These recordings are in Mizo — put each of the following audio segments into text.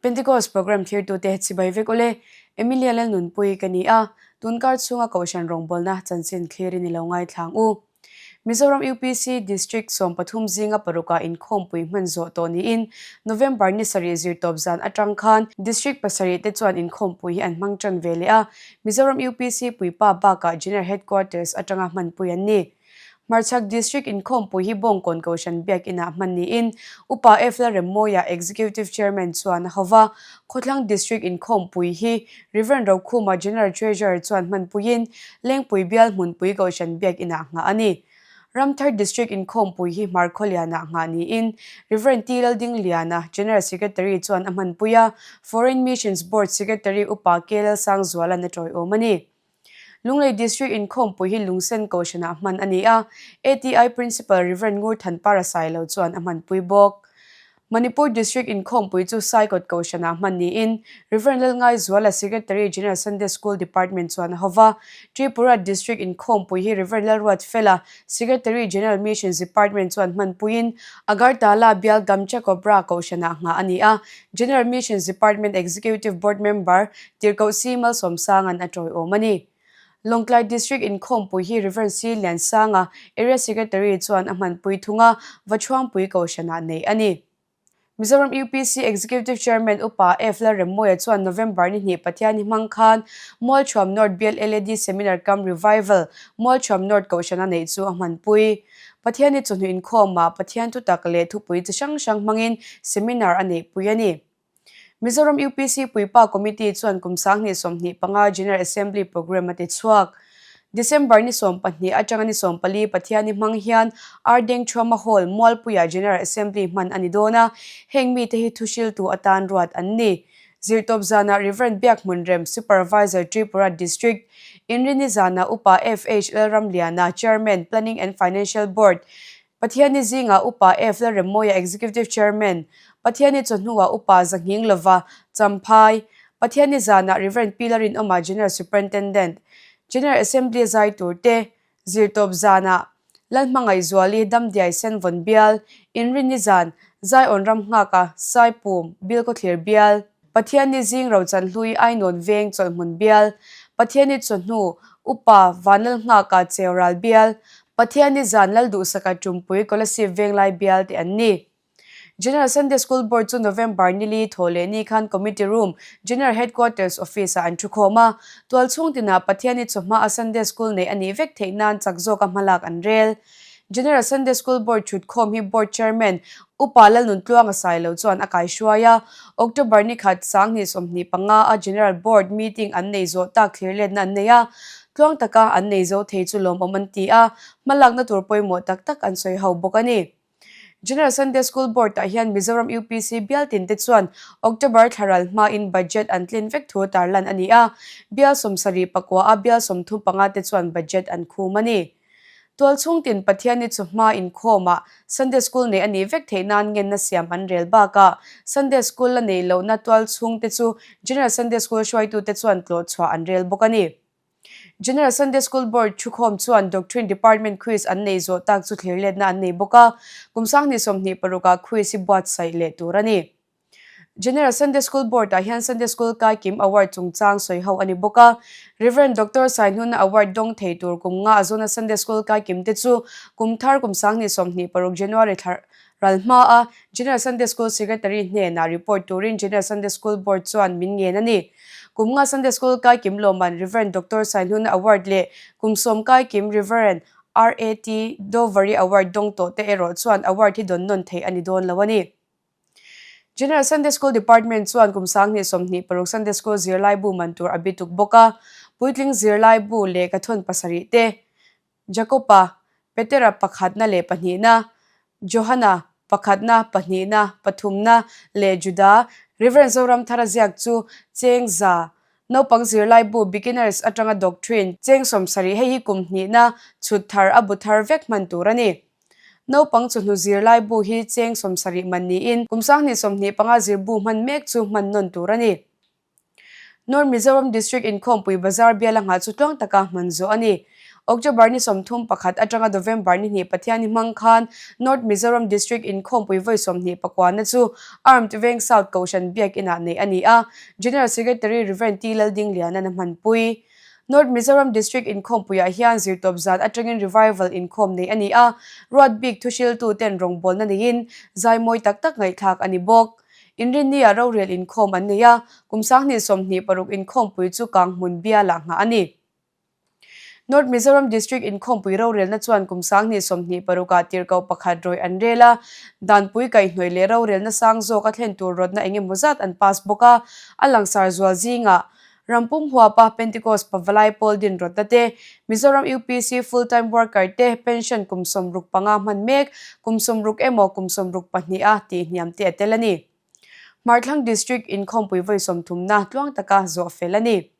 Pentecost Programme thirtute chibai vek ule, Emilia Lalnunpui ka ni a, tunkar chhunga Kohhran rawngbawlna chanchin thlirin i lo ngaithlang u. Mizoram UPC District 13 zinga parukah inkhawmpui hman zawh tawh niin November ni sarih zirtawp zan atang khan District pasarih te chuan inkhawmpui hi an hmang tan ve leh a, Mizoram UPC puipa bakah General Headquarters atanga hmanpui an ni. Hmarchhak District inkhawmpui hi Bawngkawn Kohhran Biakinah hman niin Upa F Lalremmawia Executive Chairman chuan a hova, Khawthlang District inkhawmpui hi Rev. Rokhuma General Treasurer chuan hmanpuiin Lengpui bial hmunpui Kohhran Biakinah nghah a ni. Ramthar District inkhawmpui hi Hmarkhawlianah nghah niin Rev. T Laldingliana General Secretary chuan a hmanpui a, Foreign Missions Board Secretary Upa K Lalsangzuala'n a tawiawm a ni. Lunglei District inkhawmpui hi Lungsen Kohhranah hman a ni a, ATI Principal Rev. Ngurthanpara Sailo chuan a hmanpui bawk. Manipur District inkhawmpui chu Saikawt Kohhranah hman niin Rev. Lalngaizuala Secretary General Sunday School Department chuan a hova. Tripura District inkhawmpui hi Rev. Lalruatfela Secretary General Missions Department chuan hmanpuiin Agartala bial Gamcha Cobra Kohhranah nghah a ni a, General Missions Department Executive Board Member Tirhkoh Si Malsawmsanga'n a tawiawm a ni. Lawngtlai District inkhawmpui hi Rev. Si Liansanga, Area Secretary chuan a hmanpui thung a, Vachhuangpui Kohhranah neih a ni. Mizoram UPC Executive Chairman Upa F. Lalremmawia chuan November ni hnih Pathianni hmang khan Mualthuam North Bial LAD Seminar cum Revival Mualthuam North Kohhrana neih chu a hmanpui. Pathianni chawhnu inkhawmah Pathian thutak leh thupui chi hrang hrang hmangin seminar a neihpui a ni. Mizoram UPC Puipa Committee chuan kum 2025 General Assembly Programme a ti chhuak. December ni 12 atanga ni 14 Pathianni hmang hian Ardeng Thuama Hall, Mualpuiah General Assembly hman a ni dawn a, heng mite hi thuhriltu atan ruat an ni. Zirtawp zanah Rev. Biakhmunrem, Supervisor, Tripura District, Inrini zanah Upa FH Lalramliana, Chairman, Planning and Financial Board, Pathianni zingah Upa F Lalremmawia, Executive Chairman, Pathianni chawhnuah Upa Zanghing Lova, Champhai, Pathianni zanah Rev. Pi Larinawma, General Superintendent, General Assembly zai turte, Zirtawp zanah Lalhmangaihzuali Damdiai Senvawn bial, Inrinni zan, Zion ram nghaka Saipum, Bilkhawthlir bial, Pathianni zing Rochanhlui Ainawn veng chawlhhmun bial, Pathianni chawhnu Upa Vanlal nghaka Cheural bial, Pathianni zan Lalduhsaka Tumpui Kolasib Venglai bial te an ni. General Sunday School Board chu November ni li thaw leh ni khan Committee Room, General Headquarters Office ah an thu khawm a. Tual chhung tinah Pathianni chawhma a Sunday School neih a nih vek theih nan chak zawka hmalak an rel. General Sunday School Board thut khawm hi Board Chairman, Upa Lalnuntluanga Sailo chuan a kaihruai a. October ni khat 2025 a General Board meeting an nei zawh tak thlir letna an nei a. Tluang taka an nei zo thei chu lawmawm an ti a, hmalakna tur pawimawh tak tak an sawi ho bawk a ni. General Sunday School Board ah hian Mizoram UPC bial tin te chuan October thlaral hmain budget an tlin vek thu tarlan a ni a, bial 74 a bial 35 te chuan budget an khum a ni. Tualchhung tin Pathianni chu hma inkhawmah Sunday School neih a nih vek theih nan ngenna siam an rel bakah Sunday School la neih lohna tualchhung te chu General Sunday School hruaitute chuan tlawhchhuah an rel bawk a ni. General Sunday School Board thukhawm chuan Doctrine Department quiz an nei zawh tak chu thlirletna an nei bawk a, kum 2026 ah quiz hi buatsaih leh tur a ni. General Sunday School Board ah hian Sunday School Kaikim Award chungchang sawi ho a ni bawk a, Rev. Doctor Saihnuna Award dawng thei tur kum nga a zawna Sunday School Kaikim te chu kum thar kum 2026 January thla Ral hma a General Sunday School Secretary hnenah report turin General Sunday School Board chuan min ngen a ni. Kum nga Sunday School kaikim lawmman Rev. Doctor Sainhuna Award leh kum sawm kaikim Rev. RAT Dovari Award dawng tawh te erawh chuan award hi dawn nawn theih a ni dawn lo a ni. General Sunday School Department chuan kum 2026 Sunday School zirlaibu man tur a bituk bawk a, puitling zirlaibu lehkhathawn pasarih te, Jakoba, Petera pakhatna leh pahnihna, Johana, pakhatna, pahnihna, pathumna, leh Juda, Rev. Zoramthara ziak chu cheng za, naupang zirlaibu Beginners atanga Doctrine, cheng 70 hei hi kum hnihna, chhut thar a bu thar vek hman tur a ni. Naupang chawhnu zirlaibu hi cheng 70 man niin kum 2025 zirbu hman mek chu hman nawn tur a ni. North Mizoram District inkhawmpui bazar bial a nghah chu tluang taka hman zawh a ni. October ni 31 atanga November ni hnih Pathianni hmang khan North Mizoram District inkhawmpui vawi 20 pakuana chu Armed Veng South Kohhran Biak Inah neih a ni a, General Secretary Rev. T. Laldingliana'n a hmanpui. North Mizoram District inkhawmpuiah hian zirtawp zan atangin revival inkhawm neih a ni a, ruat bik thuhriltu ten rawngbawlna neiin zai mawi tak tak ngaihthlak a ni bawk. Inrinnia rorel inkhawm an nei a, kum 2026 inkhawmpui chu Kanghmun bialah nghah a ni. North Mizoram District inkhawmpui rorelna chuan kum 2026 ah tirhkoh pakhat rawih an rel a, danpui kaihhnawih leh rorelna sang zawk a thlen tur rawtna eng emaw zat an pass bawk a, a langsar zual zingah Rampum huapa Pentecost Pavalai pawl din rawtna te, Mizoram UPC full time worker te pension kum 65 hman mek, kum 60 emaw kum 62 a tih hniam te a tel a ni. Hmarthlang District inkhawmpui vawi 30na tluang taka zawh fel a ni.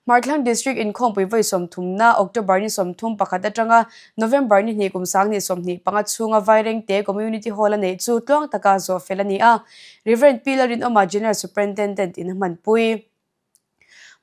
Hmarthlang District inkhawmpui vawi 30na October ni 31 atanga November ni hnih kum 2025 chhunga Vairengte Community Hall a neih chu tluang taka zawh fel a ni a. Rev. Pi Lalrinawma General Superintendent in a hmanpui.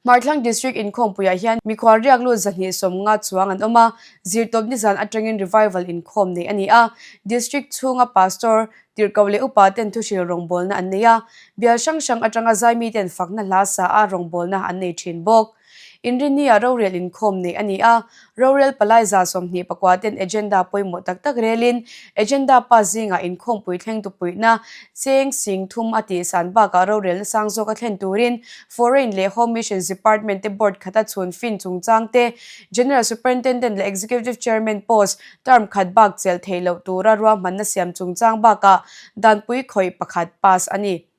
Hmarthlang District inkhawmpuiah hian mikhual riak lut 250 chuang an awm a, zirtawp nizan atangin revival inkhawm neih a ni a. District chhunga Pastor, tirhkoh leh upa ten thuhril rawngbawlna an nei a, bial hrang hrang atanga zaimi ten fakna hla sa a rawngbawlna an nei thin bawk. Inrinnia rorel inkhawm neih a ni a, rorel palai 24 ten agenda pawimawh tak tak relin agenda pass zingah inkhawmpui thlengtu puihna cheng sing thum a tihsan bakah rorelna sang zawk a thlen turin Foreign leh Home Missions Department te board khata chhun fin chungchang te General Superintendent leh Executive Chairman post term khat bak chelh theih loh tura ruahmanna siam chungchang bakah danpui khawih pakhat pass a ni.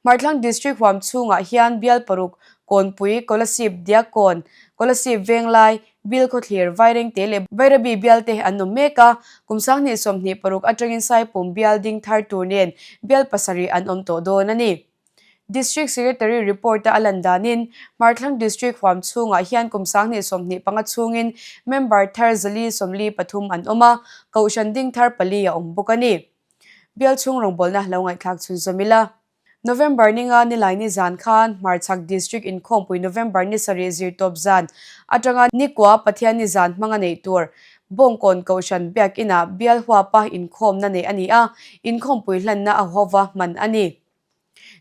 Hmarthlang District huam chhungah hian bial paruk, Kawnpui, Kolasib, Diakkawn, Kolasib Venglai, Bilkhawthlir, Vairengte leh Bairabi bial te an awm mek a, kum 2026 atangin Saipum bial ding thar tur nen bial pasarih an awm tawh dawn a ni. District Secretary report-a a lan danin Hmarthlang District huam chhungah hian kum 2025 chhungin member thar 443 an awm a, Kohhran ding thar pali a awm bawk a ni. Bial chhung rawngbawlna lo ngaihthlak chhunzawm ila. November ni nga nilai ni zan khan Hmarchhak District inkhawmpui November ni sarih zirtawp zan atanga nikua Pathian ni zan hmanga neih tur Bawngkawn Kohhran Biakinah bial huapa inkhawmna neih a ni a, inkhawmpui hlanna a hova hman a ni.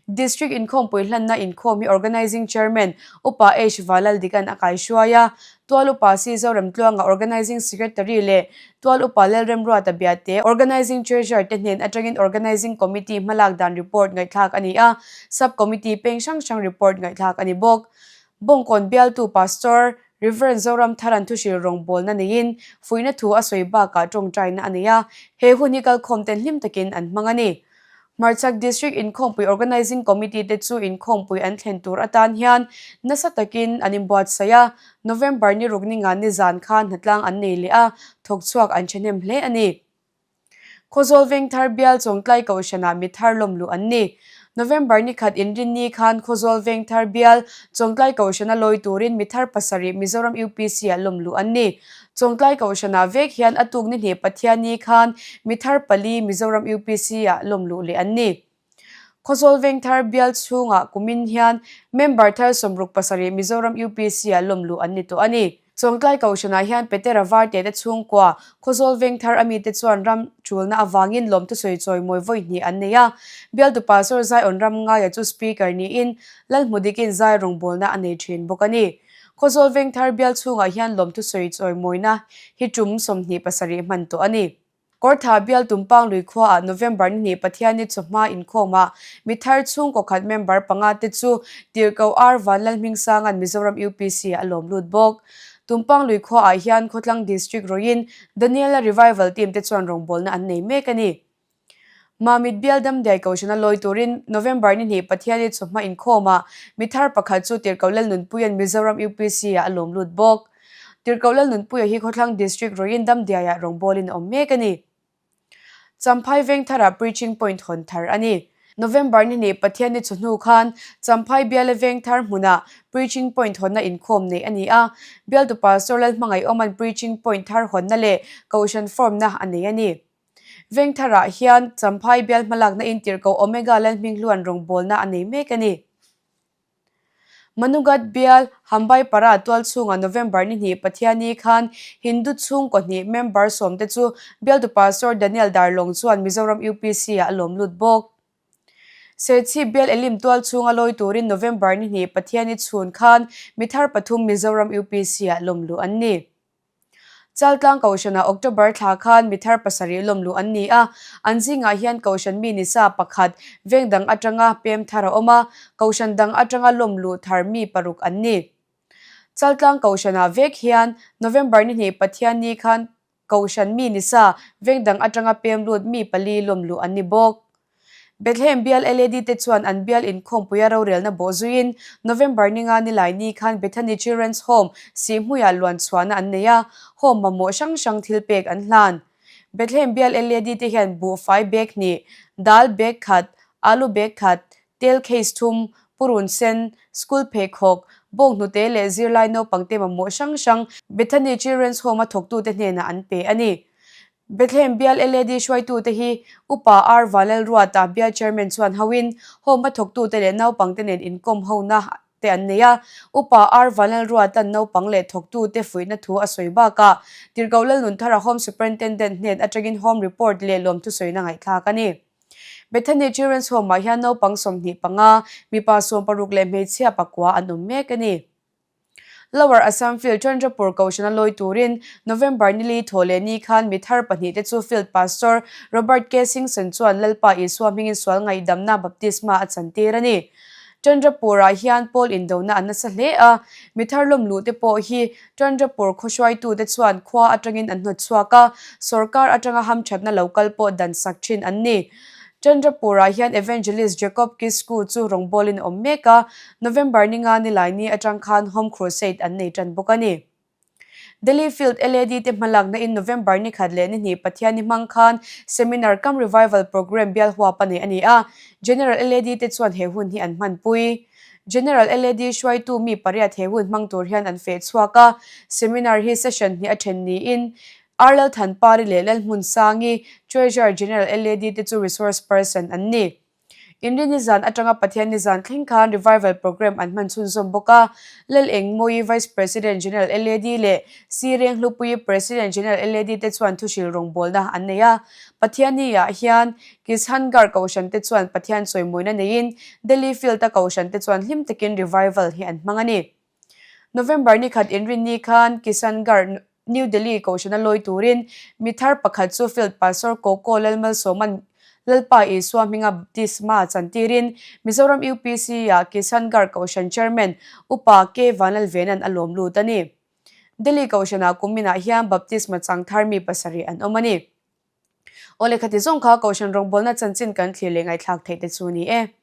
District inkhawmpui hlanna inkhawm hi Organising Chairman Upa H Valaldikan a kaihruai a, Tual Upa C Zoremtluanga Organising Secretary leh Tual Upa Lalremruata Biate Organising Treasurer te hnen atangin Organising Committee hmalak dan report ngaihthlak a ni a, Sub Committee peng hrang hrang report ngaihthlak a ni bawk. Bawngkawn bialtu Pastor Rev Zoramtharan thuhril rawngbawlna neiin fuihna thu a sawi bakah tawngtaina a nei a, he hun hi kalkhawm ten hlim takin an hmang a ni. Hmarchhak District Inkhawmpui Organising Committee te chu inkhawmpui an thlen tur atan hian nasa takin an inbuatsaih a, November ni ruk ni nga nizan khan hnatlang an nei leh a, thawk chhuak an thahnem hle a ni. Khawzawl Vengthar bial Chawngtlai Kohhranah mi thar lawm luh an ni. November ni khat inrinni khan Khawzawl Vengthar bial Chawngtlai Kohhrana lawi turin mi thar pasarih Mizoram UPC-ah lawm luh an ni. Chawngtlai Kohhranah vek hian a tuk ni hnih Pathianni khan mi thar pali Mizoram UPC-ah lawm luh leh an ni. Khawzawl Vengthar bial chhungah kumin hian member thar 67 Mizoram UPC-ah lawm luh an ni tawh a ni. Chawngtlai Kohhranah hian Petera Varte te chhungkua Khawzawl Vengthar amite chuan ram tulna avangin lawmthusawi chawimawi vawi hnih an nei a. Bialtu Pastor Zion Ramngaia chu Speaker niin Lalhmudikin zai rawngbawlna a nei thin bawk a ni. Khawzawl Vengthar bial chhungah hian lawmthusawi chawimawina hi tum 27 hman tawh a ni. Kawrtha bial Tumpang lui khuaah November ni hnih Pathianni chawhma inkhawmah mi thar chhungkaw khat member panga te chu Tirhkoh R Vanlalhmingsanga'n Mizoram UPC ah a lawm lut bawk. Tumpang lui khuaah hian Khawtlang District rawin Daniela Revival Team te chuan rawngbawlna an nei mek a ni. Mamit bial Damdiai Kohhrana lawi turin November ni hnih Pathianni chawhma inkhawmah mi thar pakhat chu Tirhkoh Lalnunpuia'n Mizoram UPC ah a lawm lut bawk. Tirhkoh Lalnunpuia hi Khawthlang District rawin Damdiaiah rawngbawlin a awm mek a ni. Champhai Vengtharah Preaching Point hawn thar a ni. November ni hnih Pathianni chawhnu khan Champhai biala Vengthar hmunah Preaching Point hawnna inkhawm neih a ni a. Bialtu Pastor Lalhmangaihawma'n Preaching Point thar hawnna leh Kohhran form-na a nei a ni. Vengtharah hian Champhai bial hmalakna in tirhkoh Omega Lalhminghluan rawngbawlna a nei mek a ni. Manughat bial Hambaipara tualchhunga November ni hnih Pathiani khan Hindu chhungkaw hnih member sawmte chu bialtu Pastor Daniel Darlawng chuan Mizoram UPC-ah a lawm lut bawk. Serchhip bial Elim tualchhunga lawi turin November ni hnih Pathiani chhun khan mithar pathum Mizoram UPC-ah lawm luh an ni. Chaltlang Kohhranah October thla khan mi thar pasarih lawm luh an ni a, an zingah hian Kohhran mi ni sa pakhat veng dang atanga pem thar a awm a, Kohhran dang atanga lawm luh thar mi paruk an ni. Chaltlang Kohhranah vek hian November ni hnih Pathianni khan Kohhran mi ni sa veng dang atanga pem lut mi pali lawm luh an ni bawk. Bethlehem bial LAD te chuan an bial inkhawmpuia rorelna bawh zuiin November ninga nilai ni khan Bethany Children's Home Sihhmuiah luan chhuahna an nei a, home mamawh hrang hrang thil pek an hlan. Bethlehem bial LAD te hian buhfai bag hnih, dal bag khat, alu bag khat, tel case thum, purun sen, school pheikhawk, bawnghnute leh zirlai naupangte mamawh hrang hrang Bethany Children's Home-a thawktute hnenah an pe a ni. Bethlehem bial LAD hruaitute hi Upa R Vanlalruata bial chairman chuan hoin home a thawktute leh naupangte nen inkawm hona te an nei a. Upa R Vanlalruata'n naupang leh thawktute fuihna thu a sawi bakah Tirhkoh Lalnunthara Home Superintendent hnen atangin home report leh lawmthusawina ngaihthlak a ni. Bethany Children's Home-ah hian naupang 25, mipa 16 leh hmeichhia pakua an awm mek a ni. Lower Assam Field Chandrapur Kohhrana lawi turin November nili thaw leh ni khan mi thar pahnihte chu Field Pastor Robert K. Singson chuan Lalpa Isua hmingin sual ngaihdamna baptisma a chantir a ni. Chandrapur-ah hian pawl indona a nasa hle a, mi thar lawm luhte pawh hi Chandrapur khawhruaitute chuan khua atangin an hnawt chhuak a, sorkar atanga hamthatna lo kal pawh dan sak thin an ni. Chandrapur-ah hian Evangelist Jacob Kisku chu rawngbawlin a awm mek a, November ni nga nilai ni atang khan Home Crusade an nei tan bawk a ni. Delhi Field LAD te hmalakna in November ni khat leh ni hnih Pathianni hmang khan Seminar cum Revival Programme bial huap a nei a ni a, General LAD te chuan he hun hi an hmanpui. General LAD hruaitu mi pariat he hun hmang tur hian an feh chhuak a, Seminar hi session hnih a then niin R Lalthanpari leh Lalhmunsangi, Treasurer General LAD te chu resource person an ni. Inrini zan atanga Pathianni zan thleng khan Revival Programme an hman chhunzawm bawk a, Lalengmawii Vice President General LAD leh Si Renghlupuii President General LAD te chuan thuhril rawngbawlna an nei a. Pathianni ah hian Kishangarh Kohhran te chuan Pathian chawimawina neiin Delhi Field-a Kohhran te chuan hlim takin Revival hi an hmang a ni. November ni khat inrinni khan Kishangarh New Delhi Kohhrana lawi turin mi thar pakhat chu Field Pastor Koko Lalmalsawman Lalpa Isua hminga baptisma chantirin Mizoram UPC-ah Kishangarh Kohhran Chairman Upa K Vanlalvena'n a lawm lut a ni. Delhi Kohhranah kuminah hian baptisma chang thar mi pasarih an awm a ni. Aw lehkha ti zawng kha Kohhran rawngbawlna chanchin kan thlir leh ngaihthlak theih te chu a ni e.